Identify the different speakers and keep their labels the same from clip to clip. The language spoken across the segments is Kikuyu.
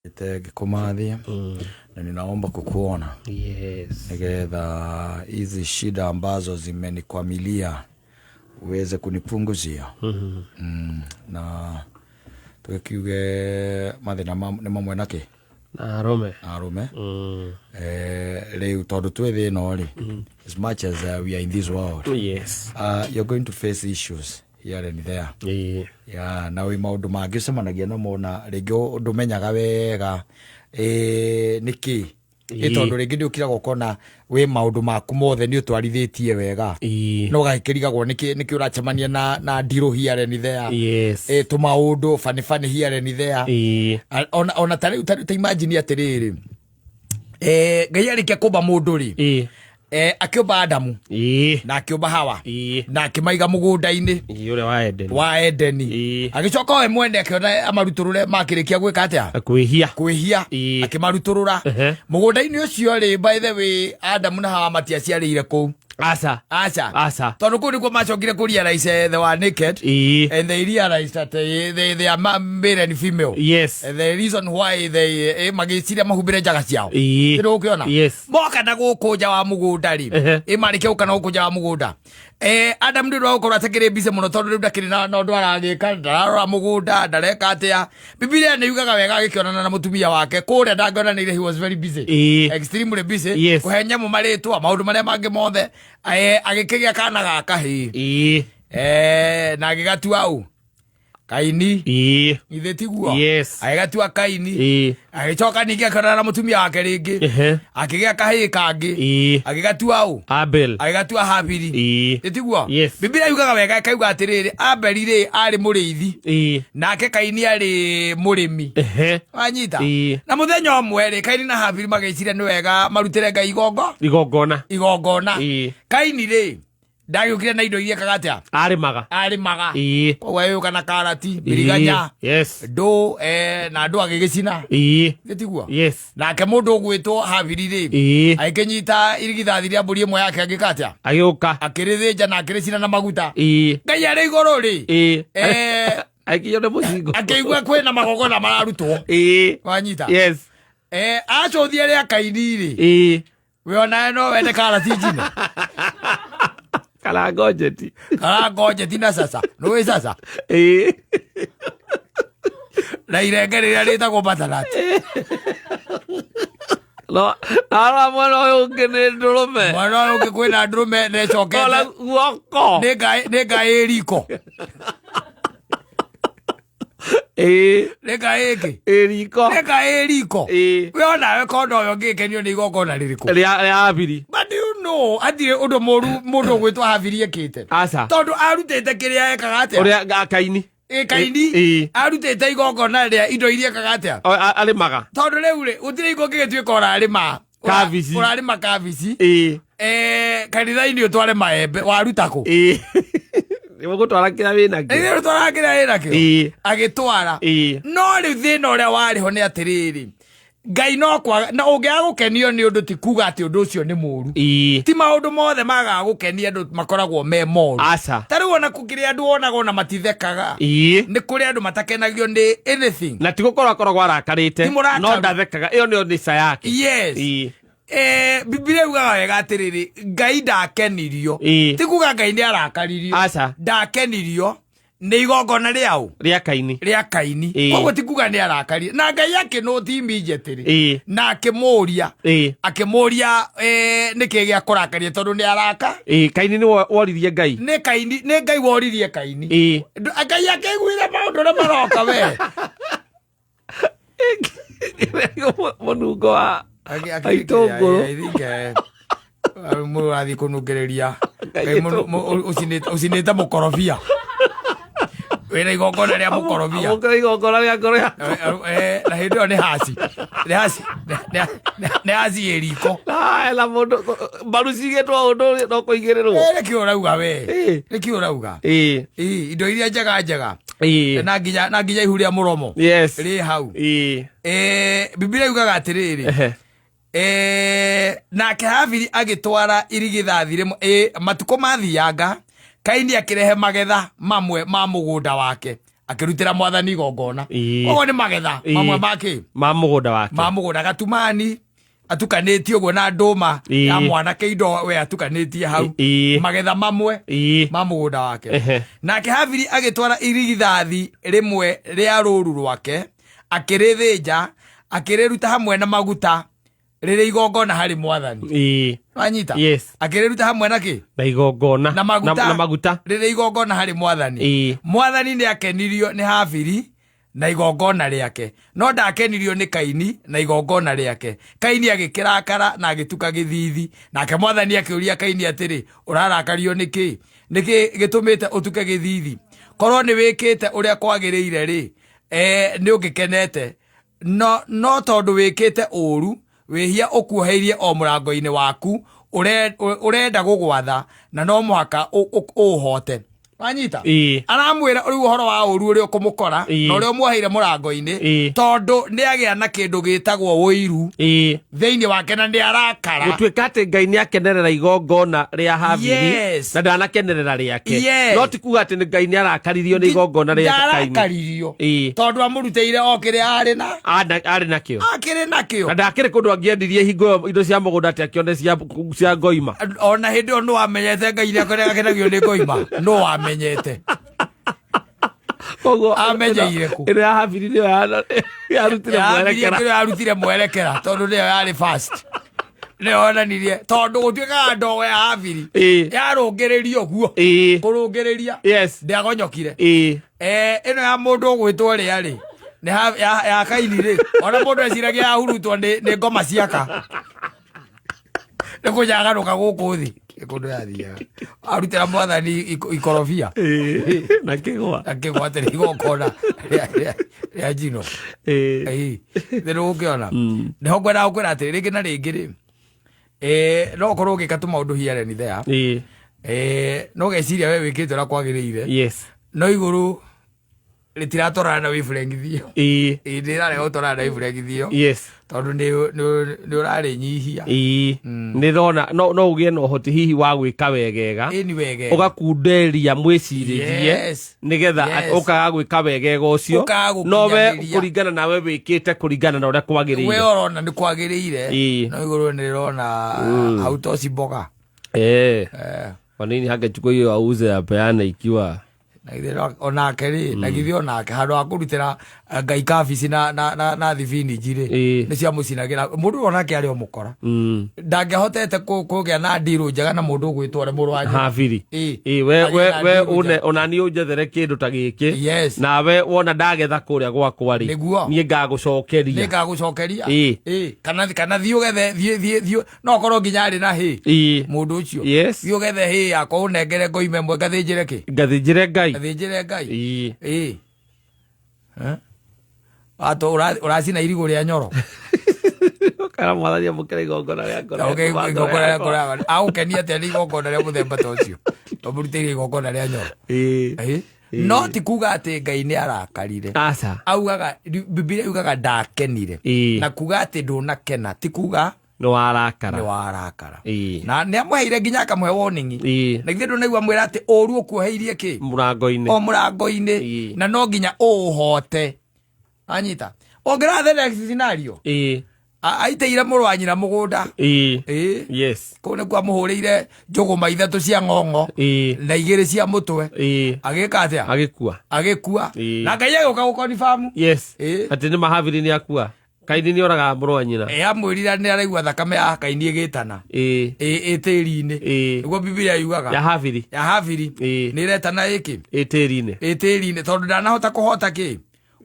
Speaker 1: Ite ngĩkũmathia na ninaomba kukuona nigetha hizi shida ambazo zimenikwamilia uweze kunipunguzia. Na tũgĩkiuge mathĩna nĩ mamwe na kĩ
Speaker 2: Na arũme.
Speaker 1: Na arũme. Rĩu tondũ twĩ thĩ ĩno rĩ, as much as we are in this world, you're going to face issues here and there. Yeah, na wĩ maũndũ mangĩ ũcemanagia namo na rĩngĩ ndũmenyaga wega nĩkĩ. Ĩ tondũ rĩngĩ nĩ ũkiraga ũkona wĩ maũndũ maku mothe nĩ ũtwarithĩtie wega, no ũgagĩkĩrigagwo nĩkĩ ũracemania na ndirũ here and there. Tũmaũndũ funny funny here and there. Ona ta rĩu ta imagine atĩrĩrĩ, Ngai arĩkia kũmba mũndũ rĩ, akĩũmba Adamu na akĩũmba Hawa na akĩmaiga mũgũnda-inĩ
Speaker 2: Ũrĩa wa Eden.
Speaker 1: Wa Edeni. Agĩcoka we mwene akĩona amarutũrũre makĩrĩkia gwĩka atĩa?
Speaker 2: Kwĩhia.
Speaker 1: Kwĩhia. Akĩmarutũrũra mũgũnda-inĩ ũcio rĩ. By the way, Adamu na Hawa matiaciarĩire kũu.
Speaker 2: Aca.
Speaker 1: Aca.
Speaker 2: Aca.
Speaker 1: Tondũ kũu nĩkuo macokire kũ realize they were naked and they realized that they are male and female. And the reason why they magĩciria mahumbĩre njaga ciao. Nĩ ũkĩona?
Speaker 2: Yes.
Speaker 1: Moka na gũkũ nja wa mũgũnda rĩ, marĩkia gũka na gũkũ nja wa mũgũnda, Adam nĩ ũndũ wa gũkorwo atakĩrĩ busy mũno, tondũ rĩu ndakĩrĩ na ũndũ aragĩka, ndararora mũgũnda, ndareka atĩa. Bibilia nĩ yugaga wega agĩkĩonana na mũtumia wake kũrĩa ndangĩonanĩire, he was very busy, extremely busy, kũhe nyamũ marĩtwa, maũndũ marĩa mangĩ mothe. Agĩkĩgĩa kana ga kahĩĩ na agĩgatua ũ? Kaini. Githĩ tiguo?
Speaker 2: Yes.
Speaker 1: Agĩgatua Kaini. Agĩcoka ningĩ akĩonana na mũtumia wake rĩngĩ, akĩgĩa kahĩĩ kangĩ, agĩgatua ũ?
Speaker 2: Abel.
Speaker 1: Agĩgatua Habili. Ĩtiguo?
Speaker 2: Yes.
Speaker 1: Bibilia yugaga wega ĩkauga atĩrĩrĩ, Abeli rĩ arĩ mũrĩithi, nake Kaini arĩ mũrĩmi. Wanyita? Na mũthenya ũmwe rĩ, Kaini na Habili magĩciria nĩ wega marutĩre Ngai igongo
Speaker 2: Igongona.
Speaker 1: Igongona. Kaini rĩ ndagĩũkire na indo iria ekaga atĩa?
Speaker 2: Arĩmaga.
Speaker 1: Arĩmaga. Koguo agĩũka na karati, mbiriganya, ndũ, na ndũ agĩgĩcina. Gĩtiguo?
Speaker 2: Yes.
Speaker 1: Nake mũndũ ũgwĩtwo Habili rĩ, agĩkĩnyita irigithathi rĩa mbũri ĩmwe yake, agĩka atĩa?
Speaker 2: Agĩũka.
Speaker 1: Akĩrĩthĩnja na akĩrĩcina na maguta. Ngai arĩ igũrũ rĩ,
Speaker 2: Agĩkinywo nĩ mũcingo.
Speaker 1: Akĩigua kwĩna magongona mararutwo. Wanyita?
Speaker 2: Yes.
Speaker 1: Acũthie rĩa Kaini rĩ, we onawe no wende karati njine
Speaker 2: kana ngonjeti.
Speaker 1: Kana ngonjeti na sasa nĩũĩ sasa na irenge rĩrĩa rĩtagwo butternut.
Speaker 2: No narora mwena ũyũ ũngĩ nĩ ndũrũme.
Speaker 1: Mwena ũyũ ũngĩ kwĩna ndũrũme na
Speaker 2: Rora
Speaker 1: ĩcokete
Speaker 2: guoko.
Speaker 1: Nĩ ngaĩ riko. Nĩ ngaĩ ĩngĩ.
Speaker 2: Ĩ riko.
Speaker 1: Nĩ ngaĩ riko. We onawe kondo ũyũ ũngĩkenio nĩ igongona rĩrĩkũ?
Speaker 2: Rĩa Habili.
Speaker 1: But do you know hatirĩ ũndũ mũru mũndũ ũgwĩtwo Habili ekĩte?
Speaker 2: Aca.
Speaker 1: Tondũ arutĩte kĩrĩa ekaga atĩa?
Speaker 2: Ũrĩa Kaini.
Speaker 1: Ĩ Kaini. Arutĩte igongona rĩa indo iria ekaga atĩa?
Speaker 2: Arĩmaga.
Speaker 1: Tondũ rĩu rĩ, gũtirĩ hingo ũngĩgĩtuĩka ũrarĩma
Speaker 2: Kabici.
Speaker 1: Ũrarĩma kabici, kanitha-inĩ ũtware maembe, waruta kũ?
Speaker 2: Nĩ gũtwara kĩrĩa wĩnakĩo.
Speaker 1: Ĩ ũtwaraga kĩrĩa wĩnakĩo. Agĩtwara. No rĩu thĩna ũrĩa warĩ ho nĩ atĩrĩrĩ, Ngai no kwaga na ũngĩaga gũkenio nĩ ũndũ ti kuga atĩ ũndũ ũcio nĩ mũru. Ti maũndũ mothe magaga gũkenia andũ makoragwo me moru.
Speaker 2: Aca.
Speaker 1: Ta rĩu ona kũkĩrĩ andũ wonaga ona matithekaga. Nĩ kũrĩ andũ matakenagio nĩ anything.
Speaker 2: Na ti gũkorwo akoragwo arakarĩte.
Speaker 1: Ti mũrakaru.
Speaker 2: No ndathekaga, ĩyo nĩyo nature yake.
Speaker 1: Yes. Bibilia yugaga wega atĩrĩrĩ, Ngai ndakenirio. Ti kuga Ngai nĩ arakaririo.
Speaker 2: Aca.
Speaker 1: Ndakenirio nĩ igongona rĩaũ?
Speaker 2: Rĩa Kaini.
Speaker 1: Rĩa Kaini. Koguo ti kuga nĩ arakarie na Ngai akĩnũti immediately na akĩmũria, akĩmũria, nĩkĩ gĩa kũrakaria tondũ nĩ araka.
Speaker 2: Kaini nĩ woririe Ngai.
Speaker 1: Nĩ Kaini, nĩ Ngai woririe Kaini. Ngai akĩiguire maũndũ ũrĩa maroka we.
Speaker 2: Mũnungo wa itũngũrũ.
Speaker 1: Mũndũ ũrathiĩ kũnungĩrĩria
Speaker 2: Ngai.
Speaker 1: Ũcinĩte mũkorobia, wĩna igongona rĩa mũkorobia.
Speaker 2: Amũkĩra igongona rĩa ngoro yaku.
Speaker 1: Na hĩndĩ ĩyo nĩ haci, nĩ haci, nĩ haci ĩ riko.
Speaker 2: Na mũndũ mbaru cigĩtwo ũndũ no kũigĩrĩrwo.
Speaker 1: Nĩkĩ ũrauga we? Nĩkĩ ũrauga? Ĩ, indo iria njega njega na nginya ihu rĩa mũromo rĩ hau. Bibilia yugaga atĩrĩrĩ, nake Habili agĩtwara irigithathi rĩmwe. Matukũ mathianga Kaini akĩrehe magetha mamwe ma mũgũnda wake. Akĩrutĩra Mwathani igongona. Koguo nĩ magetha mamwe ma kĩ?
Speaker 2: Ma mũgũnda wake.
Speaker 1: Ma mũgũnda, gatumani atukanĩtie ũguo na ndũma ya mwanake, indo we atukanĩtie hau. Magetha mamwe ma mũgũnda wake. Nake Habili agĩtwara irigithathi rĩmwe rĩa rũũru rwake, akĩrĩthĩnja, akĩrĩruta hamwe na maguta rĩrĩ igongona harĩ Mwathani. Wanyita?
Speaker 2: Yes.
Speaker 1: Akĩrĩruta hamwe na kĩ?
Speaker 2: Na igongona.
Speaker 1: Na maguta.
Speaker 2: Na maguta.
Speaker 1: Rĩrĩ igongona harĩ Mwathani. Mwathani nĩ akenirio nĩ Habili na igongona rĩake, no ndakenirio nĩ Kaini na igongona rĩake. Kaini agĩkĩrakara na agĩtuka gĩthithi. Nake Mwathani akĩũria Kaini atĩrĩ, "Ũrarakario nĩ kĩ? Nĩkĩ gĩtũmĩte ũtuke gĩthithi? Korwo nĩ wĩkĩte ũrĩa kwagĩrĩire rĩ, nĩ ũngĩkenete. No tondũ wĩkĩte ũũru, wĩhia ũkuoheirie o mũrango-inĩ waku, ũrenda gũgwatha, na no mũhaka ũũhote." Wanyita? Aramwĩra rĩu ũhoro wa ũũru ũrĩa ũkũmũkora na ũrĩa ũmuoheire mũrango-inĩ, tondũ nĩ agĩa na kĩndũ gĩtagwo ũiru thĩinĩ wake na nĩ arakara.
Speaker 2: Gũtuĩka atĩ Ngai nĩ akenerera igongona rĩa Habili na ndanakenerera rĩake, no ti kuga atĩ nĩ Ngai nĩ arakaririo nĩ igongona rĩa Kaini.
Speaker 1: Ndarakaririo, tondũ amũrutĩire o kĩrĩa arĩ na
Speaker 2: Arĩ nakĩo.
Speaker 1: Akĩrĩ nakĩo.
Speaker 2: Na ndakĩrĩ kũndũ angĩendirie hingo ĩyo indo cia mũgũnda atĩ akĩone cia ngoima.
Speaker 1: Ona hĩndĩ ĩyo nĩ wamenyete Ngai nĩ akenagio nĩ ngoima? No wamenyete?
Speaker 2: Koguo
Speaker 1: Amenyeire kũ?
Speaker 2: Ĩno ya Habili nĩyo yarutire mwerekera.
Speaker 1: Kĩrĩa yarutire mwerekera, tondũ nĩyo yarĩ fast, nĩyo yonanirie, tondũ gũtuĩkaga ndogo ya Habili yarũngĩrĩrio ũguo, kũrũngĩrĩria, ndĩagonyokire. Ĩno ya mũndũ ũgwĩtwo rĩa rĩ nĩ ya Kaini rĩ, ona mũndũ eciragia yahurutwo nĩ ngoma ciaka nĩ kũnyaganũka gũkũ thĩ. Nĩ kũndũ yathiaga arutĩra Mwathani ikorobia
Speaker 2: Na kĩgwa.
Speaker 1: Akĩgwatĩra igongona rĩa njino. Thĩ gũkĩona nĩho ngwendaga gũkwĩra atĩrĩ, rĩngĩ na rĩngĩ rĩ, no ũkorwo ũgĩka tũmaũndũ here and there, no ũgeciria we wĩkĩte ũrĩa kwagĩrĩire, no igũrũ rĩtiratwarana na wavelength ĩyo. Nĩ ĩrarega gũtwarana na wavelength ĩyo, tondũ nĩ ũrarĩnyihia.
Speaker 2: Nĩ ndona no ũgĩe na ũhoti hihi wa gwĩka wegega,
Speaker 1: Ĩni wegega,
Speaker 2: ũgakunderia mwĩcirĩrie, nĩgetha ũkaga gwĩka wegega ũcio.
Speaker 1: Ũkaga
Speaker 2: No we
Speaker 1: gũkinyanĩria.
Speaker 2: Kũringana nawe wĩkĩte kũringana na ũrĩa
Speaker 1: We
Speaker 2: kwagĩrĩire.
Speaker 1: ũrona nĩ kwagĩrĩire, no igũrũ nĩ rĩrona hautoci mboga.
Speaker 2: Kwa nini hangechukua hiyo auze apeane ikiwa
Speaker 1: Na githĩ onake rĩ, na githĩ onake handũ ha kũrutĩra Ngai kabici na thibinji rĩ, nĩ ciamũcinagĩra. Mũndũ ũyũ onake arĩ o mũkora. Ndangĩahotete kũgĩa na ndirũ njega na mũndũ ũgwĩtwo ũrĩa mũrũ wa nyina.
Speaker 2: Habiri. We
Speaker 1: Agĩe
Speaker 2: we
Speaker 1: na
Speaker 2: we
Speaker 1: ndirũ
Speaker 2: une
Speaker 1: njega.
Speaker 2: ona niĩ ũnjethere kĩndũ ta gĩkĩ, nawe wona ndagetha kũrĩa gwakwa rĩ, niĩ ngagũcokeria.
Speaker 1: Nĩ ngagũcokeria. Kana thiĩ ũgethe, thiĩ no korwo nginya arĩ na hĩ mũndũ ũcio. Thiĩ ũgethe hĩ yakwa, ũnengere ngoime ĩmwe ngathĩnjĩre kĩ?
Speaker 2: Ngathĩnjĩre Ngai.
Speaker 1: Ngathĩnjĩre Ngai. Eh? Ato ũracina irigũ rĩa nyoro.
Speaker 2: Kana Mwathani amũkĩre igongona rĩa ngoro
Speaker 1: Okay,
Speaker 2: yaku, wa ngoro
Speaker 1: igongona rĩa
Speaker 2: yakwa.
Speaker 1: ngoro yakwa. Agũkenia atĩa nĩ igongona rĩa mũthemba ta ũcio tũmũrutĩire igongona rĩa nyoro? No ti kuga atĩ Ngai nĩ arakarire.
Speaker 2: Aca.
Speaker 1: Augaga, Bibilia yugaga ndakenire. Na kuga atĩ ndũnakena ti kuga
Speaker 2: Nĩ warakara.
Speaker 1: Nĩ warakara. Na nĩ amũheire nginya akamũhe warning. Na githĩ ndũnaigua mwĩra atĩ ũru ũkuoheirie kĩ?
Speaker 2: Mũrango-inĩ.
Speaker 1: O mũrango-inĩ. Na no nginya ũũhote. Anyita ũngĩrora the next scenario, aitĩire mũrũ wa nyina mũgũnda. Kũu nĩkuo amũhũrĩire njũgũma ithatũ cia ng'ong'o na igĩrĩ cia mũtwe. Agĩka atĩa?
Speaker 2: Agĩkua.
Speaker 1: Agĩkua. Na Ngai agĩũka gũkonfamu.
Speaker 2: Atĩ nĩ mahabiri nĩ akua, Kaini nĩ oragaga mũrũ wa nyina.
Speaker 1: Amwĩrire nĩ araigua thakame ya Kaini ĩgĩtana ĩ tĩri-inĩ. Nĩguo Bibilia yugaga.
Speaker 2: Ya Habiri.
Speaker 1: Ya Habiri. Nĩ ĩretana ĩkĩ?
Speaker 2: Ĩ tĩri-inĩ.
Speaker 1: Ĩ tĩri-inĩ, tondũ ndanahota kũhota kĩ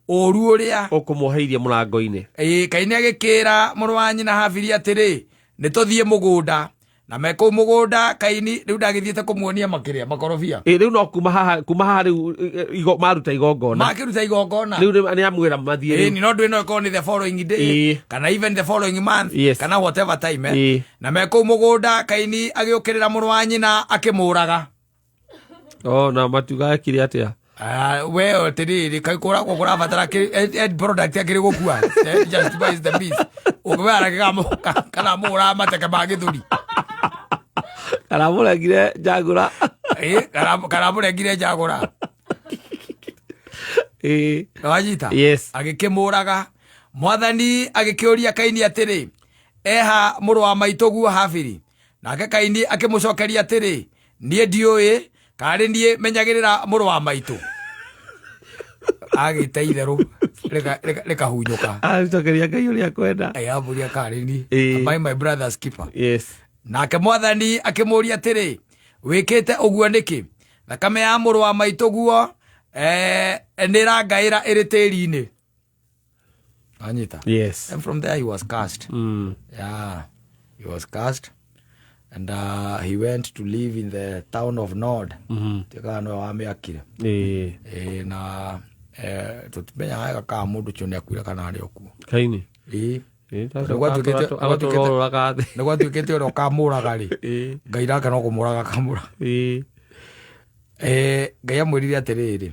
Speaker 1: ũru ũrĩa
Speaker 2: ũkũmwoheirie mũrango-inĩ.
Speaker 1: Kaini agĩkĩra mũrũ wa nyina Habiri atĩrĩ, "Nĩ tũthiĩ mũgũnda." Na me kũu mũgũnda, Kaini rĩu ndagĩthiĩte kũmuonia makĩrĩa makorobia.
Speaker 2: Rĩu no kuma haha rĩu maruta igongona.
Speaker 1: Makĩruta igongona.
Speaker 2: Rĩu nĩ amwĩra mathiĩ rĩu.
Speaker 1: Ni no ndũ ĩno ĩkorwo nĩ the following day, kana even the following month, kana whatever time. Na me kũu mũgũnda, Kaini agĩũkĩrĩra mũrũ wa nyina akĩmũraga.
Speaker 2: Oh, na matiuga ekire atĩa?
Speaker 1: Ah, we atĩrĩrĩ, kaĩ kũragwo kũrabatara end product akĩrĩ gũkua? Just buys the peace ũngĩwera kana mũraga mateke ma gĩthũri.
Speaker 2: Kana mũrengire njagũra.
Speaker 1: Kana mũrengire njagũra. Wanyita?
Speaker 2: Yes.
Speaker 1: Agĩkĩmũraga. Mwathani agĩkĩũria Kaini atĩrĩ, eha mũrũ wa maitũguo Habili? Nake Kaini akĩmũcokeria atĩrĩ, niĩ ndiũĩ, karĩ niĩ menyagĩrĩra mũrũ wa maitũ? Agĩte itherũ rĩkahunyũka.
Speaker 2: Acokeria Ngai ũrĩa akwenda.
Speaker 1: Ayamũria karĩ niĩ? Am I my brother's keeper?
Speaker 2: Yes.
Speaker 1: Nake Mwathani akĩmũũria atĩrĩ, wĩkĩte ũguo nĩkĩ? Thakame ya mũrũ wa maitũguo nĩrangaĩra ĩrĩ tĩri-inĩ. Anyita?
Speaker 2: Yes.
Speaker 1: And from there he was cast. Yeah, he was cast and he went to live in the town of Nod. Tuĩkaga nĩwe wamĩakire. Na tũtimenyaga wega kana mũndũ ũcio nĩakuire kana arĩ o kuo.
Speaker 2: Kaini.
Speaker 1: Ĩĩ.
Speaker 2: Agatũrorũraga thĩ.
Speaker 1: Nĩ gwatuĩkĩte ũrĩa ũkamũraga rĩ, Ngai nake no kũmũraga akamũraga. Ngai amwĩrire atĩrĩrĩ,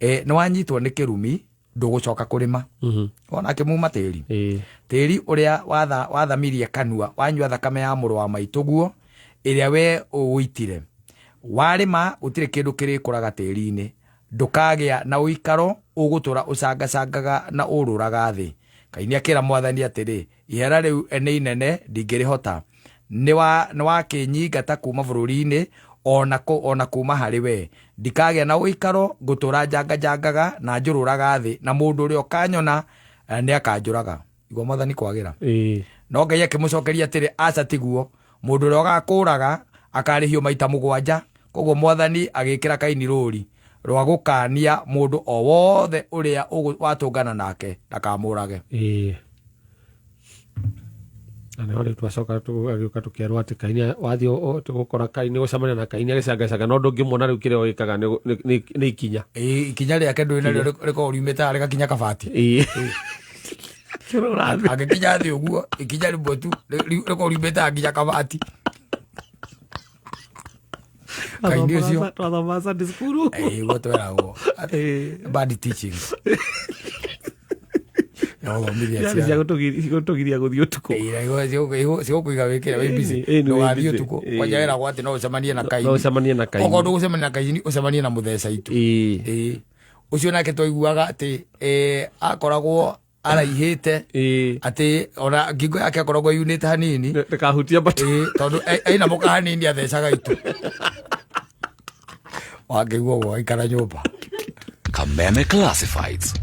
Speaker 1: nĩ wanyitwo nĩ kĩrumi, ndũgũcoka kũrĩma. Wona akĩmuma tĩri. Tĩri ũrĩa wathamirie kanua, wanyua thakame ya mũrũ wa maitũguo, ĩrĩa we ũitire. Warĩma gũtirĩ kĩndũ kĩrĩkũraga tĩri-inĩ, ndũkagĩa na ũikaro, ũgũtũra ũcangacangaga na ũrũraga thĩ. Kaini akĩra Mwathani atĩrĩ, ihera rĩu nĩ inene, ndingĩrĩhota. Nĩ wakĩnyingata kuma bũrũri-inĩ, ona kuma harĩ we. Ndikagĩa na ũikaro, ngũtũra njanganjangaga na njũrũraga thĩ, na mũndũ ũrĩa ũkanyona nĩ akanjũraga. Igua Mwathani kwagĩra. No Ngai akĩmũcokeria atĩrĩ, aca tiguo, mũndũ ũrĩa ũgakũraga akarĩhio maita 7. Koguo Mwathani agĩkĩra Kaini rũri rwa gũkania mũndũ o wothe ũrĩa watũngana nake ndakamũrage.
Speaker 2: Na nĩho rĩu twacoka agĩũka tũkerwo atĩ Kaini wathiĩ tũgũkora Kaini gũcemania na Kaini agĩcangacanga, no ndũngĩmuona rĩu kĩrĩa wĩkaga nĩ ikinya.
Speaker 1: Ikinya rĩake ndũĩ narĩo rĩkoragwo riumĩte harĩa rĩgakinya kabati. Angĩkinya thĩ ũguo ikinya rĩmwe tu rĩkoragwo riumĩte nginya kabati. Kaini ũcio.
Speaker 2: Twathoma Sunday school.
Speaker 1: Ũguo tweragwo. Bad teaching. Gũthomithia
Speaker 2: ciana. Cia gũtũgiria gũthiĩ ũtukũ.
Speaker 1: Cigũkũiga wĩkĩre wĩ busy. Ndũgathiĩ ũtukũ. Kwanja wĩragwo atĩ no ũcemanie na Kaini.
Speaker 2: No ũcemanie na Kaini.
Speaker 1: Okorwo ndũgũcemania na Kaini, ũcemanie na mũtheca itu. Ũcio nake twaiguaga atĩ akoragwo araihĩte atĩ ona ngingo yake akoragwo yunĩte hanini.
Speaker 2: Ndĩkahutie mbatũ.
Speaker 1: Tondũ aina mũka hanini athecaga itu. Wangĩigua ũguo aikara nyũmba.
Speaker 3: Kameme Classifieds.